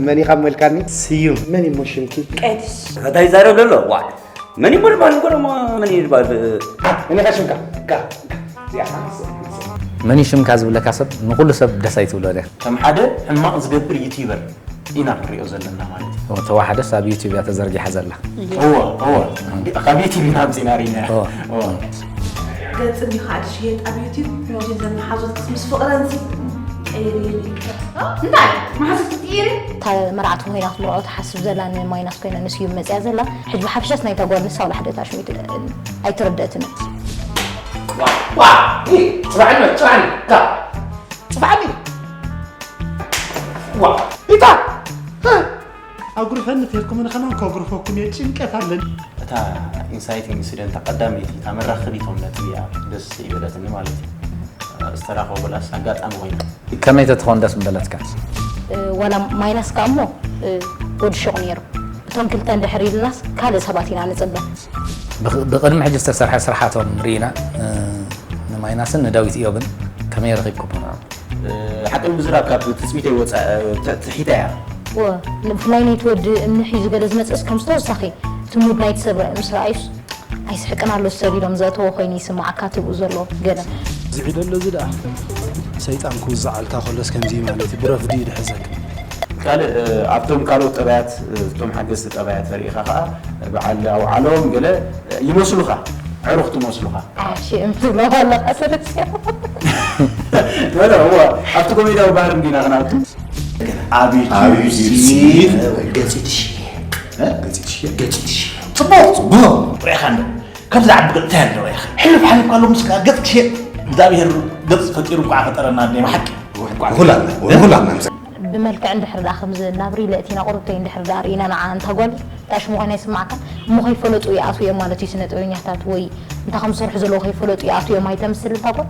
መን ኢኻ እሞ ኢልካኒ? ስዩም። መን እሞ ሽምኪ? ቀዲስ እንታይ ይዛረብ ዘሎ ዋ መን ይሞ ድባል እንኮ ደሞ መን ይባል መን ኢኻ ሽምካ? ካ፣ ካ። እዚኣ ካ፣ መን እዩ ሽምካ ዝብለካ ሰብ ንኹሉ ሰብ ደስ ኣይትብሎ ድያ? ከም ሓደ ሕማቕ ዝገብር ዩቲዩበር ኢና ክንሪኦ ዘለና ማለት እዩ። ተዋሓደስ ኣብ ዩቲዩብ እያ ተዘርጊሓ ዘላ። እወ እወ ካብ ዩቲዩብ ኢና ኣምፂና ርኢና። እወ። እወ ገጽ እንዲኻ ድሽየጥ ኣብ ዩቲዩብ ፕሮቲን ዘመሓዙት ምስ ፍቕረንሲ ቀይርየን እዩ። እንታይ መሓዙት ትቕይሪ? እታ መርዓት ኮይና ክትምርዖ ትሓስብ ዘላ ንማይናስ ኮይና ንስዩም መፅያ ዘላ ሕጂ ብሓፈሻስ ናይታ ጓል ንሳ ወላ ሓደ ታሽሚት ኣይተረደእትን። ዋ፣ ኢ፣ ጽባዕኒ፣ ጽባዕኒ፣ ካ፣ ጽባዕኒ። ዋ፣ ኢታ፣ ኣጉርፈኒ ተልኩም ከማን ከጉርፈኩም እየ ጭንቀት ኣለኒ። እታ ኢንሳይቲንግ ኢንሲደንት ቀዳመይቲ እታ መራኸቢቶም ነጥቢ እያ ደስ ይበለትኒ ማለት እዩ። ዝተራኸቡላስ ኣጋጣሚ ኮይና ከመይ ተትኾን ደስ ምበለትካ? ዋላ ማይናስ ከኣ እሞ ወዲ ሹቕ ነይሩ። እቶም ክልተ እንድሕር ኢልናስ ካልእ ሰባት ኢና ንጽበ። ብቕ- ብቕድሚ ሕጂ ዝተሰርሐ ስራሓቶም ርኢና እ፣ ንማይናስን ንዳዊት ኢዮብን ከመይ ረኺብኩሞ ንዕኦም? ሓቂ ንምዝራብ ካብ ትፅቢተይ ወፃእ ትሒታ እያ። ወ ብፍላይ ናይቲ ወዲ እምኒ ሒዙ ገለ ዝመፅእስ ከም ዝተወሳኺ እቲ ሙድ ናይቲ ሰብ ምስ ረኣዩስ ኣይስሕቅን ኣሎ ሰብ ኢሎም ዘእተዎ ኮይኑ ይስምዓካ ትብኡ ዘሎ ገለ ዝዒ ደሎ እዚ ደኣ ሰይጣን ክውዛዓልካ ከሎስ ከምዚ ማለት እዩ ብረፍዲ እዩ ድሕዘካ። ካልእ ኣብቶም ካልኦት ጠባያት እቶም ሓገዝቲ ጠባያት ተሪኢኻ ከዓ በዓል ኣውዓሎም ገለ ይመስሉኻ ዕሩኽቲ መስሉኻ። ዓሽም ትብሎ ኣለካ ሰለስቲኦም በለ እዋ ኣብቲ ኮሜድያዊ ባህሪ እንዲና ክንኣቱ ኣብ ዩቲዩብ ገፂ ትሽየጥ ገፂ ትሽየጥ ገፂ ትሽየጥ ፅቡቅ ፅቡቅ ሪኢኻ እንዶ ከምዚ ዓቢ ገፅታ ኣለዎ ኢኻ ሕልፍ ሓሊፍካ ኣሎ ምስ ገፅ ክሽየጥ እግዚኣብሄር ገፅ ፈጢሩ እንኳዕ ፈጠረና ናይ ብሓቂ ንኹላትና ንኹላትና ብመልክዕ እንድሕር ደኣ ከምዚ ናብ ሪል እቲና ቁርብተይ እንድሕር ደኣ ርኢና ንዓ እንታ ጓል እታ ሽሙ ኮይና ይስማዕካ እሞ ከይፈለጡ ይኣትዉ እዮም ማለት እዩ ስነ ጥበበኛታት ወይ እንታይ ከም ዝሰርሑ ዘለዉ ከይፈለጡ ይኣትዉ እዮም ኣይተምስል እታ ጓል